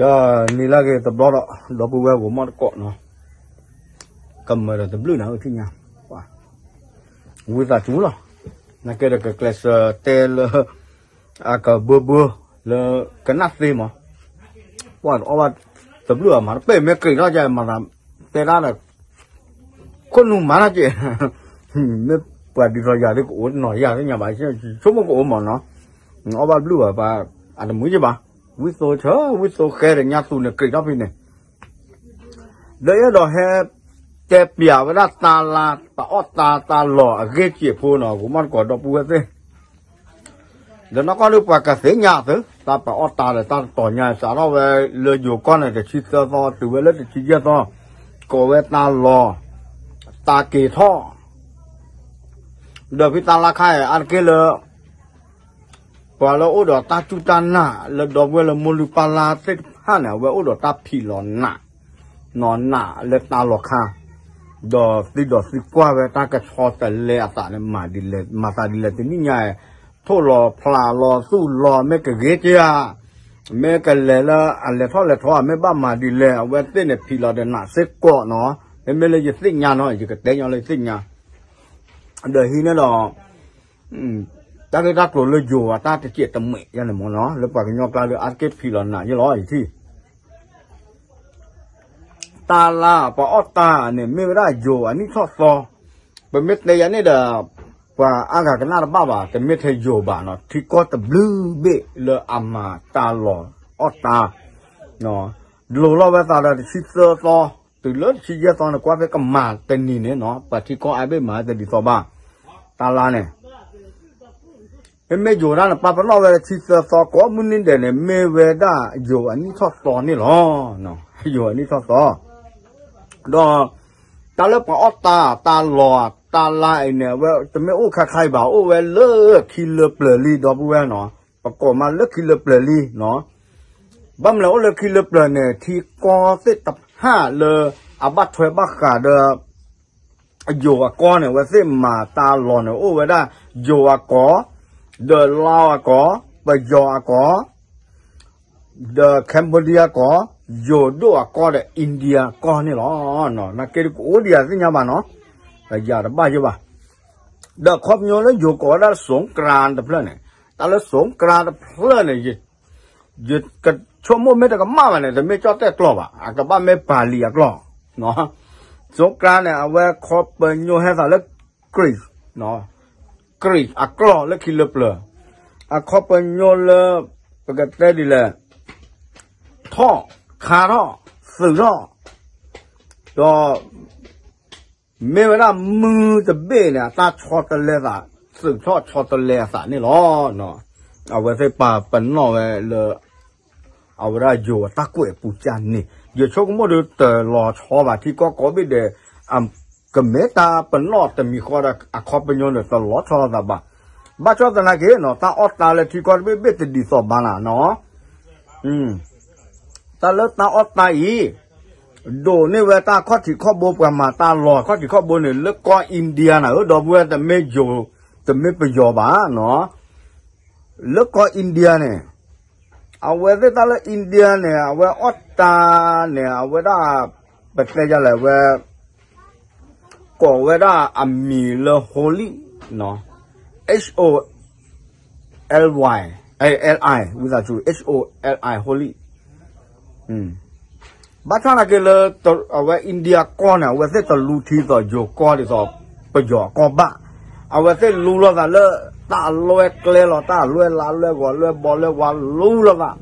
ဒီးနံၤလၢအဂ့ၤတဘျီဒီး ဒီပုၢ်ဝဲၢ်ဂီၤမီၢ်တကိးနီၤ, ကမၢဒီးတဘျုးနၤအိၣ်ထံၣ်ညါ, ဝံသးစူၤလီၤ, နာ်က့ဒီးကကျဲးစၢးတဲလၢ အကဘၢဘၢလၢကနၣ်သ့မး, ပှၤတအီၣ်ဘၣ်တဘျုးအမၤတပဲၢ် မ့ၢ်က့ၤထီၣ်ကမၤသးတဲတၢ်ဒီး ခိၣ်နူာ်မၤတၢ်က့ၤ, မ့ၢ်ပှၤဒ်သိးယၤဒ်ကအိၣ်နီၤယၤသ့ၣ်ညါဘၣ်, ဆိကမိၣ်ကအိၣ်မးနီၤ, အီၣ်ဘၣ်ဘျုးဘၣ်ပှၤ အတမုာ်က့ၤဘၣ်, ဝံသိဆၢ ဝံသိဃဲဒီးညါသူန့ၣ် က့ၤထီၣ်ဖဲန့ၣ်, ဒီးအဲၣ်ဒိးဟဲ တဲပျးဝဲဒၣ်တၢ်လၤ ပှၤအီၣ်တၢ်တၢ်လီၢ်အဂ့ၢ်စ့ၢ်ဖိနီၤ ဂီၤမီၢ်တကိးဒီပုၢ်ဝဲၢ်သ့ၣ် ဒီးနီၢ်ကီၢ်ဒုးပှၤကသ့ၣ်ညါသု တၢ်ပှၤအီၣ်တၢ်ဒီးတၢ်တတီၤညါ စးထီၣ်ဝဲလၢယိၤကီၢ်န့ၣ် တဆံသၢသီ တုၤဝဲလၢတဆံယဲၢ်သီ, ကိးဝဲတၢ်လီၢ်, တၢ်က့ၤထီၣ်, ဒီးဖဲတၢ်လၤခါအံၤ အါတက့ၢ်လၢ ပှၤလၢအိၣ်ဒီးတၢ်စူၢ်တၢ်နာ်လၢဒီပုၢ်ဝဲၢ်လၢမိၢ်လုၢ်ပၢ်လၢ်သ့ၣ်တဖၣ်န့ၣ် အဝဲအိၣ်ဒီးတၢ်ဖံးလီၤနး နီၢ်နးလၢတၢ်လီၢ်ခါ, ဒီးသံဒီးသံကွၢ်ဝဲတၢ်ကဆီတလဲအသးန့ၣ် မၤဒ်လဲၣ် မၤသးဒ်လဲၣ်တနံၣ်ညါအံၤ, ထိၣ်လီၤဖျးလီၤသူၣ်လီၤ မ့ၢ်ကဂ့ၤက့ၤဧါ, မ့ၢ်ကလဲၤလၢအလဲၤထီၣ်လဲၤထီ မ့ၢ်ဘၣ်မၤဒ်လဲၣ် အဝဲသ့ၣ်န့ၣ်ဖံးလီၤဒီးနးစ့ၢ်ကီးနီၤ, မ့မ့ၢ်လၢယသ့ၣ်ညါနီၤ ယကတဲညီလၢယသ့ၣ်ညါ, ဒီးဟံးန့ၢ်ဒီး တၢ်ဂ့ၢ်တၢ်ကျိၤလၢယိၤအတၢ်တစဲးတမှဲးယါန့ၣ်မ့ၢ်နီၤ လၢပှၤကညီကျါဒီး အါတက့ၢ်ဖံးလီၤနးယဲလီၤ ယထံၣ် တၢ်လၤပှၤအီၣ်တၢ်န့ၣ် မ့ၢ်ဝဲဒၣ်ယိၤအနံၣ်ထီၣ်သီ, ပမ့ၢ်တဲယၤန့ၣ်ဒီး ပှၤအါဂၤကနၣ်တဘၣ်ဘၣ် တမ့ၢ်ထဲယိၤဘၣ်နီၤ ထံကီၢ်တဘျုးဘ့ၣ်လၢအမၤတၢ်လီၢ်အီၣ်တၢ် လိၤလီၤဝဲသးဒီးတဆံသၢသီ, တုၤလၢတဆံယဲၢ်သီန့ၣ် ကွၢ်ဖဲကမၤတနံၤန့ၣ်နီၤ ပှၤထံကီၢ်အါဘ့ၣ်မၤတဒ်သိးဘၣ်, တၢ်လၤန့ၣ် မ့မ့ၢ်ယိၤဒၣ်န့ၣ် ပာ်ပနီၣ်ဝဲတဆံသၢသီ ကိးမုၢ်နံၤဒဲးန့ၣ် မ့ၢ်ဝဲဒၣ်ယိၤအနံၣ်ထီၣ်သီန့ၣ်လီၤ. ယိၤအနံၣ်ထီၣ်သီ, ဒီး တၢ်လၢပှၤအီၣ်တၢ် တၢ်လီၢ် တၢ်လၤအံၤန့ၣ် အဝဲတမ့ၢ်အိၣ်ခါခါအံၤဘၣ် အိၣ်ဝဲလၢခံလၢပျၢၤလံ ဒီပုၢ်ဝဲၢ်နီၤ, ပကိးမးလၢခံလၢပျၢၤလံနီၤ, ဘၣ်မနုၤလဲၣ်အိၣ်လၢခံလၢပျၢၤန့ၣ် ထံကီၢ်သ့ၣ်တဖၣ်လၢ အဘၣ်ထွဲဘၣ်ဃးဒီး ယိၤအကီၢ်န့ၣ် အဝဲသ့ၣ်မၤတၢ်လီၢ်န့ၣ် အိၣ်ဝဲဒၣ် ယိၤအကီၢ်, ဒီးလါအကီၢ်, ပယီၤအကီၢ်, ဒီး Cambodia အကီၢ်, ယိၤဒိၣ်အကီၢ်ဒီး India အကီၢ်န့ၣ်လီၤ. နာ်က့ဒ်ကအိၣ်ဒံးအသ့ၣ်ညါဘၣ်နီၤ, ယၤတဘၣ်ယဲဘၣ်. ဒီးအခီပညီလၢယိၤကိးဝဲဒၣ် စူကရၣ် တဖျၢၣ်န့ၣ်, တၢ်လၢ စူကရၣ် တဖျၢၣ်န့ၣ် ယဆိကမိၣ်မ့ၢ်တကမၣ်ဘၣ်န့ၣ် တမ့ၢ်ကၠီၣ်တဲၣ်ကျိာ်ဘၣ်, အကဘၣ်မ့ၢ်ပၤလံၤအကျိာ်, စူကရၣ်န့ၣ် အဝဲခီပညီဟဲသးလၢ Greece, Greece အကျိာ်လၢခံလၢပျၢၤ, အခီပညီလၢ ပကတဲဒ်လဲၣ်, ထီၣ်, ခါထီၣ်, သုးထီၣ်, ဒီး မ့ၢ်ဝဲဒၣ်မုၢ်တဘ့ၣ်န့ၣ် အတၢ်ဆီတလဲသး, သုးထီၣ်ဆီတလဲအသးန့ၣ်လီၤ. အဝဲသ့ၣ်ပာ်ပနီၣ်ဝဲလၢ အဝဲဒၣ်ယိၤအတၢ်ကွဲးအပူၤကၢ်န့ၣ် ယဆိကမိၣ်ဒီးတလီၤဆီဘၣ် ထံကီၢ်ကိးဘ့ၣ်ဒဲး ကမ့ၢ်တၢ်ပနီၣ်တမံၤဃီဒီး အခီပညီန့ၣ် တလီၤဆီလိာ်သးဘၣ်. ဘၣ်ဆၣ်သနာ်က့နီၤ တၢ်အီၣ်တၢ်လၢထံကီၢ်တဘ့ၣ်ဘ့ၣ်တဒ်သိးဘၣ်နၤနီၤ တၢ်လၢတၢ်အီၣ်တၢ်အံၤ ဒိးန့ၢ်ဝဲတၢ်ခီၣ်ထံးခီၣ်ဘိ ပှၤမၤတၢ်လီၢ်ခီၣ်ထံးခီၣ်ဘိန့ၣ် လၢကီၢ် India နၤဧၢ ဒီပုၢ်ဝဲၢ် တမ့ၢ်ယိၤ တမ့ၢ်ပယီၤဘၣ်နီၤ. လၢကီၢ် India န့ၣ် အဝဲသ့ၣ်တၢ်လၢ India န့ၣ် အဝဲအီၣ်တၢ်န့ၣ် အဝဲဒၣ် ပတဲယၤလဲၣ်ဝဲ ကိးဝဲဒၣ်အမံၤလၢ Holi, H O L Y, L I, ဝံသးစူၤ H O L I, Holi. ဘၣ်ဆၣ်သနာ်က့လၢ အဝဲ India ကီၢ်န့ၣ် အဝဲသ့ၣ်တလူထံသိးယိၤကီၢ်ဒ်သိး ပယီၤအကီၢ်ဘၣ်. အဝဲသ့ၣ်လူလိာ်သးလၢ တၢ်အလွဲၢ်ကျဲလီၤ တၢ်အလွဲၢ်လါလွဲၢ်ဂီၤလွဲၢ်ဘီလွဲၢ်ဝါလူလိာ်သး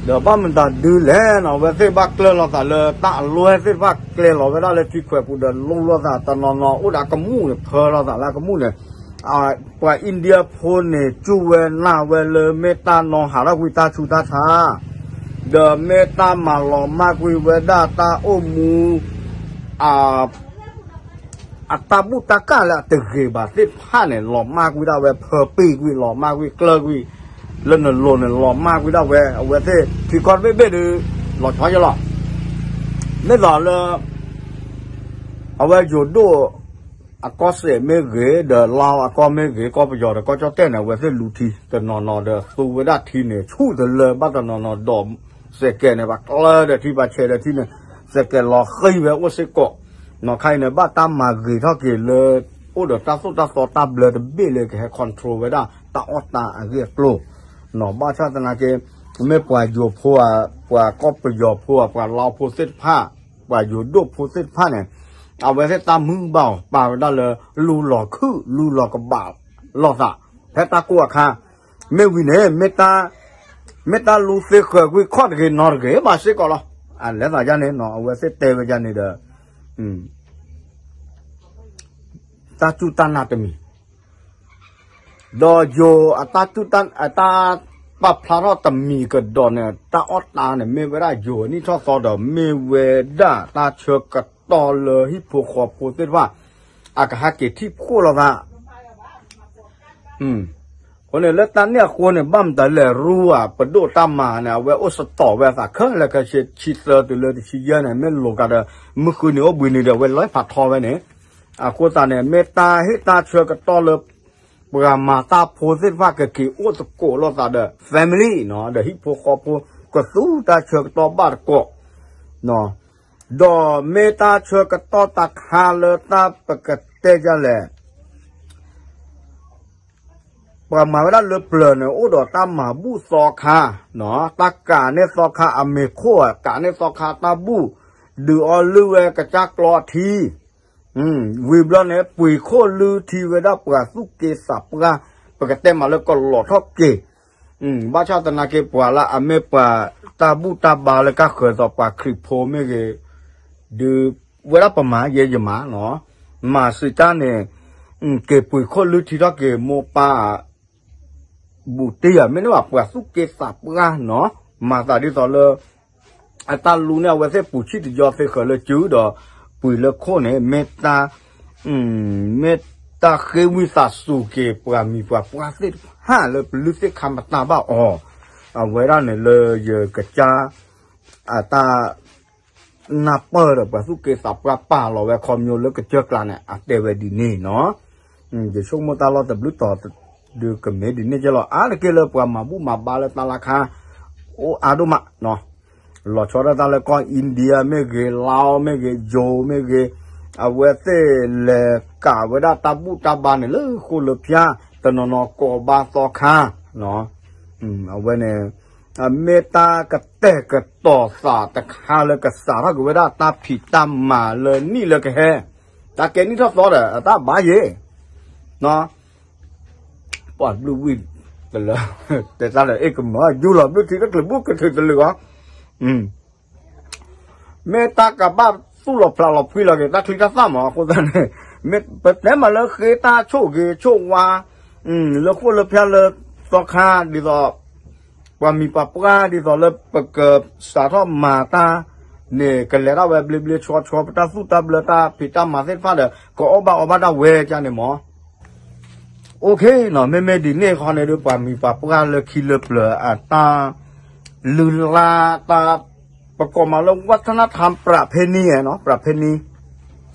ဒီးဘၣ်မတၤဒုလဲၣ်နီၤ အဝဲသ့ၣ်ဘၣ်ကျၢၢ်လိာ်သးလၢတၢ်အလွဲၢ်သ့ၣ်တဖၣ်ကျဲလီၤဝဲဒၣ်လၢထံခွဲးပူၤဒီးလူလိာ်သးတနီၤနီၤ အိၣ်ဒီးအကမူၣ်န့ၣ် ဖၢလိာ်သးလၢအကမူၣ်န့ၣ် ပှၤ India ဖိန့ၣ် စူၢ်ဝဲနာ်ဝဲလၢမ့ၢ်တၢ်နီၢ်ဟးထီၣ်ကွံာ်တၢ်ဆူးတၢ်ဆါ ဒီးမ့ၢ်တၢ်မၤလီၤမၢ်ကွံာ်ဝဲဒၣ်တၢ်အိၣ်မူ အတၢ်ဘူၣ်တၢ်ကၢ်လၢအတဂ့ၤဘၣ်သ့ၣ်တဖၣ်န့ၣ် လီၤမၢ်ကွံာ်ဒၣ်ဝဲ ဖၢပ့ၢ်ကွံာ် လီၤမၢ်ကွံာ်ကျၢၢ်ကွံာ် လၢနလိၤန့ၣ် လီၤမၢ်ကွံာ်ဒၣ်ဝဲ အဝဲသ့ၣ်ထံကီၢ်တဘ့ၣ်ဘ့ၣ်ဒီး လီၤဆီယဲလီၤ. မ့ၢ်လီၤလၢ အဝဲယိၤဒိၣ် အကီၢ်စဲၣ်မ့ၢ်ဂ့ၤ ဒီးလါအကီၢ်မ့ၢ်ဂ့ၤ ကီၢ်ပယီၤဒီးကီၢ်ကၠီၣ်တဲၣ်န့ၣ် အဝဲသ့ၣ်လူၤထံ တနီၤနီၤဒီးသူဝဲဒၣ်ထံန့ၣ် ဆူၣ်တလၢဘၣ်တနီၤနီၤဒီး စဲးကဲးန့ၣ် ဘၣ်ကျၢၢ်ဒီးထံ ဘၣ်ဆဲးဒီးထံန့ၣ် စဲးကဲးလီၤဃံဝဲအိၣ်စ့ၢ်ကီး နီၢ်ခါအံၤန့ၣ် ဘၣ်တၢ်မၤဂ့ၤထီၣ်က့ၤလၢ အိၣ်ဒီးတၢ်သိၣ်တၢ်သီတၢ်ဘျၢတဘ့ၣ်လၢကဟဲ control ဝဲဒၣ် တၢ်အီၣ်တၢ်အဂ့ၢ်အကျိၤ နီၢ် ဘၣ်ဆၣ်သနာ်က့ မ့ၢ်ပှၤယိၤဖိဧါ ပှၤကီၢ်ပယီၤဖိဧါ ပှၤလါဖိသ့ၣ်တဖၣ် ပှၤယိၤဒိၣ်ဖိသ့ၣ်တဖၣ်န့ၣ် အဝဲသ့ၣ်တၢ်မုၢ်ဘၣ်အီၤ ပာ်ဝဲဒၣ်လၢ လူလီၤခုၣ် လူလီၤကဘၣ်လိာ်သး ဖဲတၢ်ကိၢ်အခါ မ့ၢ်ဝံၤန့ၣ် မ့ၢ်တၢ်လူသ့ဃၢၤကွံာ်ခီၣ်တဂ့ၤနီတဂ့ၤ ဘၣ်စ့ၢ်ကီးလီၤ. အလဲၤသးယါန့ၣ်နီၢ် အဝဲသ့ၣ်တဲဝဲယါန့ၣ်ဒီး တၢ်စူၢ်တၢ်နာ်တမံၤ ဒီးယိၤအတၢ်စူၢ်တၢ် အတၢ်ပာ်ဖျါထီၣ်တမံၤကဒီးန့ၣ် တၢ်အီၣ်တၢ်န့ၣ် မ့ၢ်ဝဲဒၣ်ယိၤအနံၣ်ထီၣ်သီဒီး မ့ၢ်ဝဲဒၣ်တၢ်ဆၢကတီၢ်လၢဟံၣ်ဖိဃီဖိသ့ၣ်တဖၣ် အကဟဲက့ၤထံၣ်ဖှိၣ်လိာ်သး အဃိန့ၣ် လၢတၢ်န့ၣ်အဃိန့ၣ် ဘၣ်မတၤလဲၣ် ရူဧါ ပဒိၣ်တၢ်မၤန့ၣ် အဝဲအိၣ်စတီၣ်ဝဲအသးခဲလၢာ်ခဲဆ့ ဆံသၢတုၤလၢတဆံယဲၢ်န့ၣ် မ့ၢ်လိၤကးဒီး မုၢ်ဃုနံၤအိၣ်ဘှံးနံၤဒီး အဝဲလီၤဖးထီဝဲန့ၣ် အဃိသတးန့ၣ် မ့ၢ်တၢ်ဟ့ၣ်တၢ်ဆၢကတီၢ်လၢ ပှၤမၤတၢ်ဖိသ့ၣ်တဖၣ်ကက့ၤအိၣ်သကိးလိာ်သးဒီး family နီၢ် ဒီးဟံၣ်ဖိဃီဖိ ကသူတၢ်ဆၢကတီၢ်ဘၣ်တကိး ဒီးမ့ၢ်တၢ်ဆၢကတီၢ်တခါလၢတၢ်ပကတဲယါလဲၣ် ပှၤမၤဝဲဒၣ်လၢပျၢၤန့ၣ် အိၣ်ဒီးတၢ်မၤဘူၣ်သီခါ, တၢ်ကးန့ၢ်သီခါ အမ့ၤခိၣ် ကးန့ၢ်သီခါတၢ်ဘူၣ်, ဒုးအီလုၢ်ဝဲကစၢ်ကျီအထံ, ဝံၤဘျီန့ၣ် ပှ့ၤခိၣ်လုၢ်ထံဝဲဒၣ်ပှၤသူၣ်က့သးပှၢ်, ပကတဲမးလၢကလီၤထီၣ်က့ၤ, ဘၣ်ဆၣ်သနာ်က့ ပှၤလၢအမ့ၢ်ပှၤတၢ်ဘူၣ်တၢ်ဘါလၢကါဃၢၤသိးပှၤခရံာ်ဖိမ့ၢ်ဂ့ၤ, ဒုးဝဲဒၣ်ပမၤယဲယမၤ, မၤစံးတၢ်န့ၣ် က့ၤပှ့ၤခိၣ်လုၢ်ထံထီၣ်က့ၤမိၢ်ပၢ် ဘူးတံၢ်ဧါ မ့ၢ်န့ၢ်ဘၣ်ပှၤသူၣ်က့သးပှၢ်နီၤ, မၤသးဒ်သိးလၢ အတၢ်လူန့ၢ်အဝဲသ့ၣ်ပူၤဆံၣ်တယီသ့ဃၢၤလၢစုဒီး ပှ့ၤလၢခိၣ်န့ၣ် မ့ၢ်တၢ် မ့ၢ်တၢ်ဃ့ဝံသးစူၤက့ၤ ပှၤမံၤပှၤပှၢ်သ့ၣ်တဖၣ်လၢပလုၢ်သ့ၣ်ခါမတၤဘၣ်အီၤ, အဝဲဒၣ်န့ၣ်လၢယကစၢ် အတၢ် နၢ်ပၢၢ်ဒီးပှၤသူၣ်က့သးပှၢ်ပာ်လီၤဝဲခီပညီလၢကစၢၢ်ကျါန့ၣ် အတဲဝဲဒ်န့ၣ်နီၤ, ယဆိကမိၣ်တၢ်လီၢ်တဘျုးတီၤ ဒုးကမ့ၢ်ဒ်န့ၣ်ကဲလီၤ, အါတက့ၢ်လၢပှၤမၤဘူၣ်မၤဘါလၢတၢ်လၢခါ အိၣ်အါဒိၣ်မး, လီၤဆီဒၣ်တၢ်လၢကီၢ် India မ့ၢ်ဂ့ၤ, Laos မ့ၢ်ဂ့ၤ, ယိၤမ့ၢ်ဂ့ၤ, အဝဲသ့ၣ်လဲၤကးဝဲဒၣ်တၢ်ဘူၣ်တၢ်ဘါန့ၣ်လၢဃိၣ်လၢဖၠါ, တနီၤနီၤကိးဘါသီခါ အဝဲန့ၣ် မ့ၢ်တၢ်ကတဲာ်ကတီၤသးတခါလၢကစးထီၣ်က့ၤဝဲဒၣ်တၢ်ဖံးတၢ်မၤလၢနံၣ်လၢကဟဲ, တၢ်ကဲနံၣ်ထီၣ်သီဒီး အတၢ်ဘါယ့ၤ, ပှၤဘျုးဝံၣ်တလၢ, တဲတၢ်လၢအ့ၣ်ကမၢ ယူၢ်လီၤဘျုးထံတချုးဘူၣ်ကထုးတလၢာ်အီၤ, မ့ၢ်တၢ်ကဘၣ်သူၣ်လီၤဖျးလီၤဖှံလီၤက့ၤ တၢ်ချံတၢ်သၣ်မး အဃိသတးန့ၣ်, ပတဲမးလၢဃ့တၢ်ဆိၣ်ဂ့ၤဆိၣ်ဝါ, လၢဃိၣ်လၢဖၠါလၢသီခါ ဒ်သိး ပှၤမံၤပှၤပှၢ်ဒ်သိးလၢပကစးထီၣ်မၤတၢ်န့ၣ် ကလဲၤဒၣ်ဝဲဘျ့ဘျ့ဆှီဆှီ ပတၢ်သူၣ်တၢ်ဘျၢတၢ်ဖံးတၢ်မၤသ့ၣ်တဖၣ်ဒီး ကအီၣ်ဘၣ်အီဘၣ်ဒၣ်ဝဲကန့ၣ်မး OK နီၤ, မ့မ့ၢ်ဒ်န့ၣ်ဃီန့ၣ်ဒီး ပှၤမံၤပှၤပှၢ်လၢခံလၢပျၢၤအတၢ် လုၢ်လၢ်တၢ် ပကိးမးလၢ วัฒนธรรมประเพณี နီၤ, ประเพณี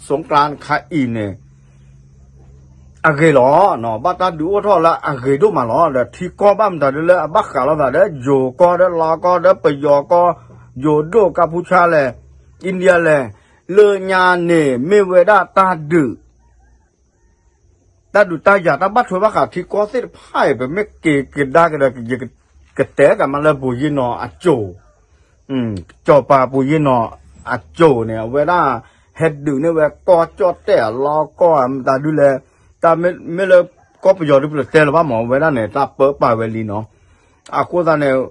สงกรานต์ ခါအံၤန့ၣ် အဂ့ၤလီၤ, ဘၣ်တၢ်ဒုးအိၣ်ထီၣ်လၢအဂ့ၤဒိၣ်မးလီၤ. ဒီးထံကီၢ်ဘၣ်မတၤဒ်လၢအဘၣ်ဃးလိာ်သးဒီး ယိၤကီၢ်ဒီးလါကီၢ်ဒီးပယီၤကီၢ်, ယိၤဒိၣ်ကါဖူဆါလဲၣ်, India လဲၣ်, လၢညါန့ၣ် မ့ၢ်ဝဲဒၣ်တၢ်ဒုး တၢ်ဒုးတၢ်ယၤ တၢ်ဘၣ်ထွဲဘၣ်ဃးထံကီၢ်သ့ၣ်တဖၣ်အံၤ ပမ့ၢ်က့ၤကဒါက့ၤဒီး ယကတဲက့ၤမးလၢ ဘိုယ့နီၤအစိၤ, စီၤပၤဘိုယ့နီၤအစိၤန့ၣ် အဝဲဒၣ် ဟဲဒုးန့ၢ်ဝဲကီၢ်ကၠီၣ်တဲၣ်အလါကီၢ် မတၤဒုလဲၣ်, တၢ်မ့ၢ်လၢကီၢ်ပယီၤဒုပျၢၤတဲလၢၤဘၣ်မး အဝဲဒၣ်န့ၣ် တၢ်ပၢပာ်ဝဲလံနီၤ. အဃိသတးန့ၣ်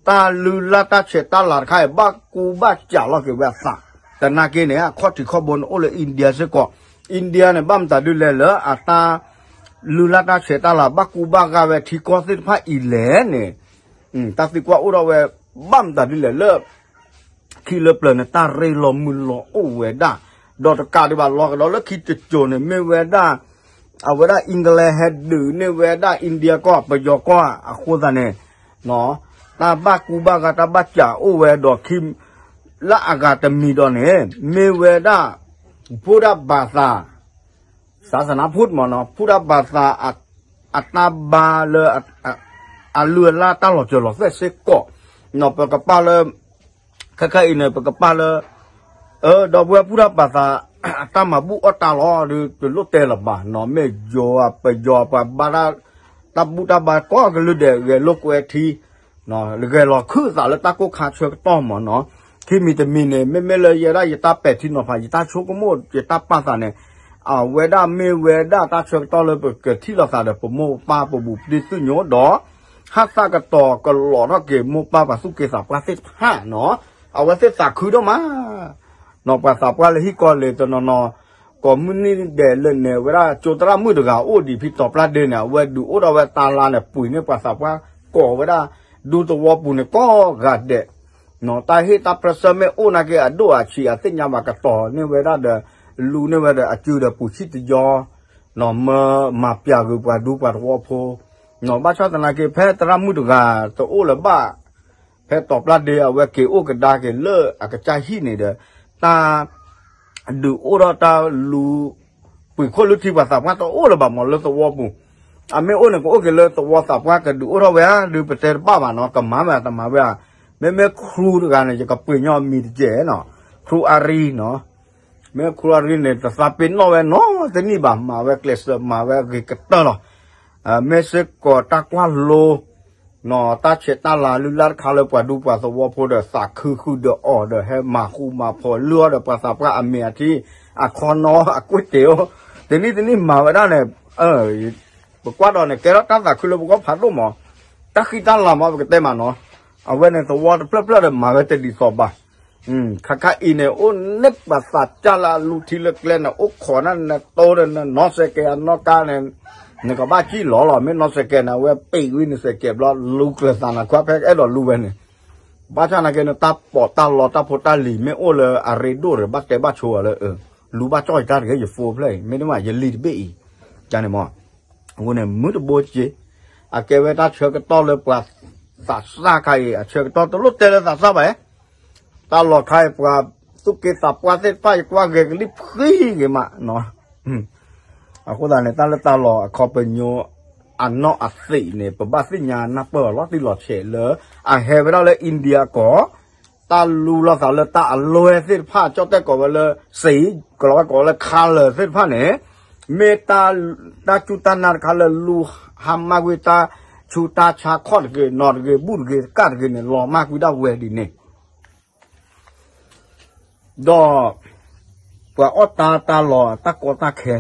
တၢ်လုၢ်လၢ်တၢ်ဆဲးတၢ်လၤတခါအံၤ ဘၣ်ကူဘၣ်စးလီၤက့ၤဝဲအသး, သနာ်က့န့ၣ် အခီၣ်ထံးခီၣ်ဘိန့ၣ်အိၣ်လၢ India စ့ၢ်ကီး, India န့ၣ် ဘၣ်မတၤဒုလဲၣ်လၢအတၢ် လုၢ်လၢ်တၢ်ဆဲးတၢ်လၤ ဘၣ်ကူဘၣ်ဂာ်ဝဲထံကီၢ်သ့ၣ်တဖၣ်အံၤလဲၣ်န့ၣ်, တၢ်သံကွၢ်အိၣ်ထီၣ်ဝဲ ဘၣ်မတၤဒုလဲၣ်လၢ ခံလၢပျၢၤန့ၣ် တၢ်ရ့လိာ်မုာ်လိာ်အိၣ်ဝဲဒၣ်, ဒီးတကးဒံးဘၣ်လီၤကဒီးလၢခံတစိၤန့ၣ် မ့ၢ်ဝဲဒၣ် အဝဲဒၣ် England ဟဲဒုးန့ၢ်ဝဲဒၣ် India ကီၢ် ပယီၤကီၢ် အဃိသတးန့ၣ် တၢ်ဘၣ်ကူဘၣ်ဂာ် တၢ်ဘၣ်စးအိၣ်ဝဲဒီးခံ လၢအဂၤတမံၤဒီးန့ၣ် မ့ၢ်ဝဲဒၣ် ဗုဒ္ဓဘာသာ သ ศาสนาพุทธ မ့ၢ်နီၤ ဖုတၢ်ဘၣ်သး အတၢ်ဘါလၢ အလုၢ်အလၢ်တၢ်လီၤစၢၤလီၤသွဲၣ်စ့ၢ်ကီး, ပကပာ်လၢ ခဲခဲအံၤန့ၣ် ပကပာ်လၢ ဒီပုၢ်ဝဲၢ်ဖုတၢ်ဘၣ်သး အတၢ်မၤဘူၣ်အီၣ်တၢ်လီၤဒီး တလိၣ်တဲလၢၤဘၣ်နီၤ, မ့ၢ်ယိၤပယီၤပှၤဘါတၢ် တၢ်ဘူၣ်တၢ်ဘါကိးကလုာ်ဒဲး ဂဲၤလိာ်ကွဲထံ ဂဲၤလီၤခုၣ်သးလၢတၢ်ကိၢ်ခါဆၢကတီၢ်မ့ၢ်နီၤ, ခံမံၤတမံၤန့ၣ် မ့မ့ၢ်လၢယဲဒၣ်ယတၢ်ပဲာ်ထံနီၤဖး ယတၢ်ဆိကမိၣ် ယတၢ်ပာ်သးန့ၣ် အဝဲဒၣ်မ့ၢ်ဝဲဒၣ်တၢ်ဆၢကတီၢ်လၢပကထံၣ်လိာ်သးဒီးပမိၢ်ပပၢ်ပဘူၣ်ပဒ့သုၣ်ညိၣ်ဒီး ဟးသးကတီၤကလီၤထီၣ်က့ၤမိၢ်ပၢ်ပှၤသူၣ်က့သးပှၢ်သ့ၣ်တဖၣ်နီၤ, အဝဲသ့ၣ်သးခုဒိၣ်မး နီၤ ပှၤသးပှၢ်လၢဟံၣ်ကီၢ်လ့ၤတနီၤနီၤ, ကိးမုၢ်နံၤဒဲးလၢန့ၣ် ဝဲဒၣ်ကၠိသရၣ်မုၣ်တဂၤအိၣ်ဒံးဖံတီၤပျၢ်ဒ့န့ၣ် အဝဲဒုးအိၣ်ထီၣ်ဝဲတၢ်လါန့ၣ် ပှ့ၤန့ၢ်ပှၤသးပှၢ်ကိးဝဲဒၣ် ဒူသဝီပူၤန့ၣ်ကိးဂၤဒဲး, တၢ်ဟ့ၣ်တၢ်ပြၢဆၢမ့ၢ်အိၣ်နာ်က့ အဒိၣ်အဆံးအသ့ၣ်ညါဘၣ်ကတီၤန့ၢ်ဝဲဒၣ်ဒီး လူန့ၢ်ဝဲဒီးအစုဒီးပူၤဆံၣ်တယီ မၤပျးဂုာ်ပှၤဒူပှၤသဝီဖိ, ဘၣ်ဆၣ်သနာ်က့ ဖဲသရၣ်မုၣ်တဂၤတအိၣ်လၢၤဘၣ် ဖဲတီၤပျၢ်ဒ့အဝဲက့ၤအိၣ်ကဒါက့ၤလၢအကစၢ်ဟံၣ်န့ၣ်ဒီး တၢ် ဒုးအိၣ်ထီၣ်တၢ်လူၤ ပှ့ၤခိၣ်လုၢ်ထံပှၤသးပှၢ်တအိၣ်လၢၤဘၣ်မးလၢသဝီပူၤ, အမ့ၢ်အိၣ်န့ၣ် ကအိၣ်က့ၤလၢသဝီသးပှၢ်ကဒုးအိၣ်ထီၣ်ဝဲဧါ ဒုးပတဲတဘၣ်ဘၣ်နီၤ ကမၤဝဲတမၤဝဲဧါ, မ့မ့ၢ်ခရူတဂၤန့ၣ် ယကပှ့ၤညီအမံၤတကဲးနီၤ, ခရူအါရံနီၤ, မ့ၢ်ခရူအါရံန့ၣ် တသးပ့ၤနီၣ်ဝဲနီတနံၣ်ဘၣ် မၤဝဲကျဲးစၢးမၤဝဲအဂ့ၤကတၢၢ်လီၤ, မ့ၢ်စ့ၢ်ကီးတၢ်ကွၢ်လိ တၢ်ဆဲးတၢ်လၤလုၢ်လၢ်တခါလၢပှၤဒူပှၤသဝီဖိဒီးသးခုဃုာ်ဒီးအီၣ်ဒီးဟဲမၤဃူမၤဖိးလုၢ်အီၣ်ဒီးပှၤသးပှၢ်အမ့ၤအထံ အခီနီအကွ့ၢ်တ့ၢ်အိၣ်, တနံၣ်တနံၣ်မၤဝဲဒၣ်န့ၣ်, ပကွၢ်ဒီးန့ၣ် ကဲထီၣ်တၢ်သးခုလၢပဂီၢ်ဖးဒိၣ်မး, တၢ်ဃံတၢ်လၤမးပကတဲမးနီၤ, အဝဲန့ၣ်သဝီတဖျၢၣ်ဖျၢၣ်ဒီးမၤဝဲတဒ်သိးဘၣ် ခါခါအံၤန့ၣ် အိၣ်န့ၢ်ပှၤသးစၢ်လၢအလူထံလၢကျဲန့ၣ် အိၣ်ခိးနၤနတိၢ်ဒီးနနီၢ်စဲးကဲးအနီၢ်ကါန့ၣ်, နကဘၣ်စံၣ်လီၤလီၤ မ့ၢ်နီၢ်စဲးကဲးန့ၣ် အဝဲပ့ၤဝံၤနစဲးကဲးဘျီ လူကျၢၤသးနၤခွါဖဲအဲၣ်ဒိးလူဝဲန့ၣ်, ဘၣ်ဆၣ်နာ်က့န့ၣ် တၢ်ပိာ်တၢ်လီတၢ်ဖိတၢ်လံၤမ့ၢ်အိၣ်လၢအရ့ဒိၣ်ဒီး ဘၣ်တဲဘၣ်ဆိအီၤလၢ လူဘၣ်ကၠီၣ်ယတၢ်တဂ့ၤ ယဖိဖျၢၣ်အံၤ မ့တမ့ၢ်ယလံၤတဘ့ၣ်အံၤ, န့ၣ်မး အဃိန့ၣ် မုၢ်တဘိက့ၤ, အကဲဝဲတၢ်ဆၢကတီၢ်လၢပှၤသးစၢ်ခါအံၤ အဆၢကတီၢ်တလိၣ်တဲလၢသးစၢ်ဘၣ်, တၢ်လီၢ်ခါအံၤ ပှၤသူၣ်က့သးပှၢ်သ့ၣ်တဖၣ် ယကွၢ်ဂဲၤကလံၣ်ဖှံဂ့ၤမးနီၤ, အဃိသတးန့ၣ် တၢ်လၢတၢ်လီၢ်အခီပညီ အနီၢ်အသံးန့ၣ် ပဘၣ်သ့ၣ်ညါနၢ်ပၢၢ်အီၤလီၤတံၢ်လီၤဆဲးလၢ အဟဲဝဲဒၣ်လၢ India ကီၢ် တၢ်လူလီၤသးလၢတၢ်အလွဲၢ်သ့ၣ်တဖၣ် ကၠီၣ်တဲၣ်ကိးဝဲလၢ စံး ကလီၤဝဲကိးဝဲလၢ color သ့ၣ်တဖၣ်န့ၣ် မ့ၢ်တၢ်စူၢ်တၢ်နာ်တခါလၢလူဟါမၢ်ကွံာ် တၢ်ဆူးတၢ်ဆါခီၣ်တဂ့ၤ နီၢ်တဂ့ၤ ဘူၣ်တဂ့ၤ ကၣ်တဂ့ၤန့ၣ် လီၤမၢ်ကွံာ်ဒၣ်ဝဲဒ်န့ၣ် ဒီး ပှၤအီၣ်တၢ်တၢ်လီၢ်တၢ်ကီတၢ်ခဲ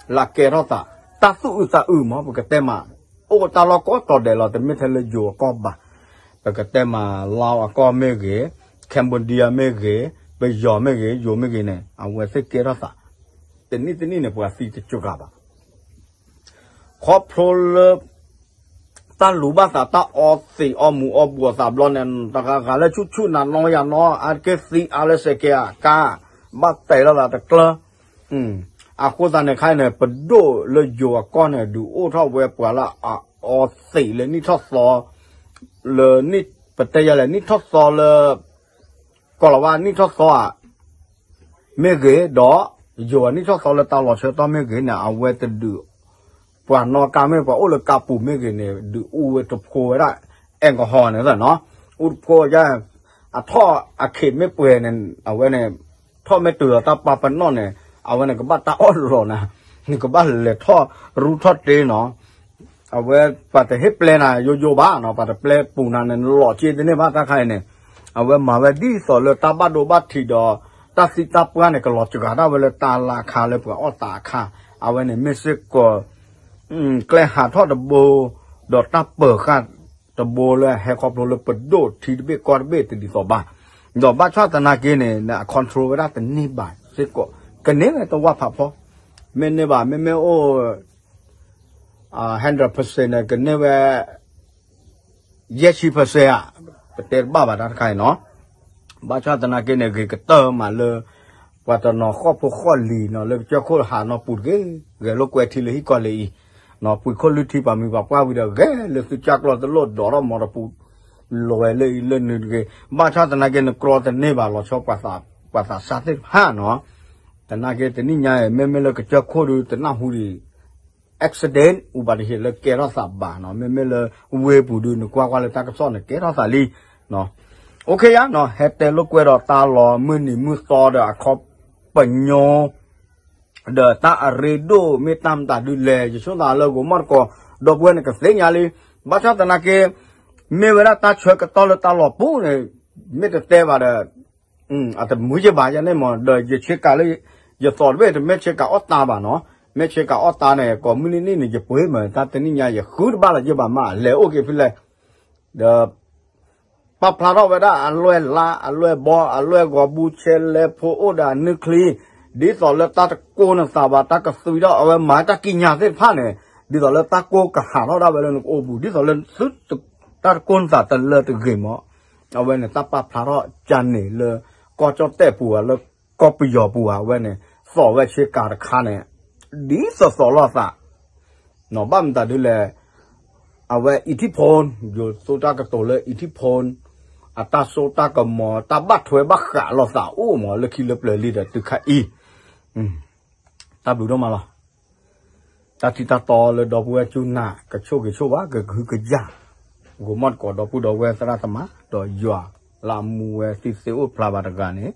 လၢကဲထီၣ်သး တၢ်သူၣ်အုးသးအုးမး ပကတဲမး အိၣ်တၢ်လီၢ်ကိးတီၤဒဲးလီၤ တမ့ၢ်ထဲလၢယိၤအကီၢ်ဘၣ် ပကတဲမး လါအကီၢ်မ့ၢ်ဂ့ၤ Cambodia မ့ၢ်ဂ့ၤ ပယီၤမ့ၢ်ဂ့ၤ ယိၤမ့ၢ်ဂ့ၤန့ၣ် အဝဲသ့ၣ်ကဲထီၣ်သး တနံၣ်တနံၣ်န့ၣ် ပှၤသံတစှၤဘၣ် ခီဖျိလၢ တၢ်လူၤဘၣ်သး တၢ်အီသံးအီမူးအီဘှီးသးဘျီန့ၣ် တဂၤဂၤလၢဆူၣ်ဆူၣ်နၤနီယၤနီ အါတက့ၢ်သံအါလၢစဲးကဲးအကါ ဘၣ်တဲာ်လီၤသးတကျၢၤ အဃိသတးန့ၣ်ခါအံၤန့ၣ် ပဒိၣ်လၢယိၤအကီၢ်န့ၣ် ဒုးအိၣ်ထီၣ်ဝဲပှၤလၢအအီသံးလၢနံၣ်ထီၣ်သီ လၢ ပတဲယၤလဲၣ် နံၣ်ထီၣ်သီလၢ ကီၢ်လီၤဝါနံၣ်ထီၣ်သီဧါ မ့ၢ်ဂ့ၤ ဒီး ယိၤအနံၣ်ထီၣ်သီလၢတၢ်လီၤဆၢကတီၢ်မ့ၢ်ဂ့ၤန့ၣ် အဝဲတဒုး ပှၤနီၣ်ကါမ့ၢ်ပှၤအိၣ်လၢကါပူၤမ့ၢ်ဂ့ၤန့ၣ် ဒုးအူဝဲတဖိဝဲဒၣ် alcohol န့ၣ်လီၤနီၤ အူတဖိဝဲဒၣ် အထီၣ်အခ့းမ့ၢ်ပှဲၤန့ၣ် အဝဲန့ၣ် ထီၣ်မ့ၢ်တုၤလီၤတၢ်ပာ်ပနီၣ်န့ၣ် အဝဲန့ၣ်ကဘၣ်တၢ်အီၣ်လီၤနၤ နကဘၣ်လဲၤထီၣ်ရူၢ်ထီၣ်တ့နီၤ အဝဲပှၤတဟ့ၣ်ပျဲနၤယိယိဘၣ်နီၤ ပှၤတပျဲပူၤနၤန့ၣ် နလီၤက့တန့ၢ်ဘၣ်တၢ်ခါအံၤန့ၣ် အဝဲမၤဝဲဒ်သိးလၢတၢ်ဘၣ်ဒိဘၣ်ထံးဒီး တၢ်သံတၢ်ပှၢ်န့ၣ် ကလီၤစှၤဒၣ်ဝဲလၢတၢ်လၢအခါလၢပှၤအီၣ်သးအခါ အဝဲန့ၣ်မ့ၢ်စ့ၢ်ကီး ကျဲဟးထီၣ်တဘိ ဒီးတၢ်ပၢၤဃာ်တဘိလၢအဟဲခီဖျိလၢပဒိၣ်ထံတဘ့ၣ်ကီၢ်တဘ့ၣ်တဒ်သိးဘၣ် ဒီးဘၣ်ဆၣ်သနာ်က့န့ၣ် အ control ဝဲဒၣ်တန့ၢ်ဘၣ်စ့ၢ်ကီး ကန့ၢ်ဝဲတဝၢ်ဖးဖီ မ့ၢ်န့ၢ်ဘၣ် မ့မ့ၢ်အိၣ် hundred percent န့ၣ် ကန့ၢ်ဝဲ ယဲၢ်ဆံ percent ဧါ ပတဲတဘၣ်ဘၣ်တၢ်တခါအံၤနီၤ ဘၣ်ဆၣ်သနာ်က့န့ၣ် ဂ့ၤကတၢၢ်မးလၢ ပှၤတနီၤဃီၣ်ဖိဃီၣ်လံၤနီၤ လၢကစၢၢ်ခိၣ်ဟးနီၤပူၤတဂ့ၤ ဂဲၤလိာ်ကွဲထံလၢဟံၣ်ကီၢ်လၢအံၤ ပှ့ၤခိၣ်လုၢ်ထံပာ်မံပာ်ပှၢ်ဝံၤဒီး ဂဲၤလၢသုကၢ်ကျီၢ်တလိၣ်ဒီးထီၣ်မီတပူၤ လဲၤလၢအံၤလၢနုၤတဂ့ၤ ဘၣ်ဆၣ်သနာ်က့ နကြီတန့ၢ်ဘၣ်လီၤဆီ ပှၤသးစၢ်သ့ၣ်တဖၣ်နီၤ သနာ်က့တနံၣ်ညါအံၤ မ့မ့ၢ်လၢကစၢၢ်ခိၣ်ဒုး တနၢ်ဟူဒံး accident အူဘၣ်တဟ့ၣ်လၢကဲထီၣ်သးဘၣ်နီၤ, မ့မ့ၢ်လၢဝ့ၢ်ပူၤဒုး နကွၢ်ကွၢ်လၢတၢ်ကစီၣ်န့ၣ် ကဲထီၣ်သးလံ. OK ယါနီၤ, ဟဲတဲလိာ်ကွဲဒီးတၢ်လီၤမုၢ်နံၤမုၢ်သီဒီးအခီပညီ ဒီးတၢ်အရ့ဒိၣ်မ့ၢ်တၢ်မတၤဒုးလဲၣ်, ယဆိသးလၢဂီၤမီၢ်တကိး ဒီပုၢ်ဝဲၢ်န့ၣ်ကသ့ၣ်ညါလံ. ဘၣ်ဆၣ်သနာ်က့ မ့ၢ်ဝဲဒၣ်တၢ်ဆၢကတီၢ်လၢတၢ်လီၤပူၤန့ၣ် မ့ၢ်တတဲဘၣ်ဒီး အတမုာ်က့ဘၣ်ယဲန့ၣ်မး, ဒီးယဆ့ကၤလၢ ယသီတဘ့ၣ် တမ့ၢ်ဆ့ကၤအီၣ်တၢ်ဘၣ်နီၤ, မ့ၢ်ဆ့ကၤအီၣ်တၢ်န့ၣ် ကိးမုၢ်နံၤနံၤန့ၣ် ယပှ့ၤမး, တၢ်တနံၣ်ညါ ယဃုတဘၣ်လီၤက့ဘၣ်မး လဲၤအိၣ်က့ၤဖဲလဲၣ် ဒီး ပာ်ဖျါထီၣ်ဝဲဒၣ်အလွဲၢ်လါ အလွဲၢ်ဘီ အလွဲၢ်ဂီၤဘူးဆဲလဲဖိအိၣ်ဒီးအနုၢ်ချံ, ဒ်သိးလၢတၢ်တကိးနသးဘၣ် တၢ်ကသွံထီၣ်အဝဲမၤတၢ်ကံးညာ်သ့ၣ်တဖၣ်န့ၣ်, ဒ်သိးလၢတၢ်ကိးကဟးထီၣ်ဒၣ်ဝဲလၢနကအိပူၤ ဒ်သိးလၢသု တၢ်တကိးနသးတလၢတဂ့ၤမး, အဝဲန့ၣ်တၢ်ပာ်ဖျါထီၣ်ကန့ၣ်လၢ ကီၢ်ကၠီၣ်တဲၣ်ပူၤဧါ လၢကီၢ်ပယီၤပူၤဧါ အဝဲန့ၣ် သီၣ်ဝဲဆ့ကၤတခါန့ၣ် ဒ်သိးသိးလိာ်သး နီၤ ဘၣ်မတၤဒုလဲၣ်, အဝဲ อิทธิพล ယိၤသိတၢ်ကတိၤလၢ อิทธิพล အတၢ်စိတၢ်ကမီၤ တၢ်ဘၣ်ထွဲဘၣ်ဃးလိာ်သးအိၣ်မး လၢခံလၢပျၢၤလံဒီးတုၤခါအံၤ, တၢ်ဘျုးဒိၣ်မးလီၤ. တၢ်ထံၣ်တၢ်တီလၢဒီပုၢ်ဝဲၢ်ကၠူနၤ ကဆိၣ်ဂ့ၤဆိၣ်ဝါ ကကဟုကယာ် ဂီၤမီၢ်တကိးဒီပုၢ်ဒီဝဲၢ်သရၣ်သမါ ဒီးယွၤလၢအမူဝဲသ့ၣ်သ့ၣ်အိၣ်ဖျါဘၣ်တဂၤန့ၣ်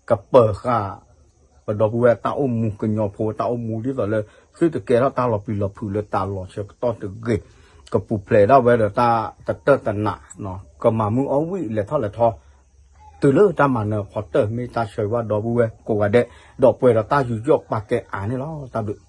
ကပၢၤဃာ် ပဒီပုၢ်ဝဲၢ်တၢ်အိၣ်မူ ကညီဖိတၢ်အိၣ်မူ ဒ်သိးလၢ သုတကဲထီၣ်တၢ်လီၤပျံၤလီၤဖုးလၢတၢ်လီၤဆၢကတီၢ်တဂ့ၤ, ကပူၤဖျဲးဒၣ်ဝဲဒီးတၢ်တတၢၢ်တနး, ကမၤမုၢ်အီၣ်ဝံၣ်လဲၤထီၣ်လဲၤထီ တုၤလၢတၢ်မၤနၢၤဖီတၢၢ် မ့ၢ်တၢ်ဆၢဂ့ၤဘၣ်ဒီပုၢ်ဝဲၢ်ကိးဂၤဒဲး ဒီးပှဲၤဒီးတၢ်ယူးယီၣ်ပာ်ကဲအါန့ၣ်လီၤ. တၢ်ဘျုး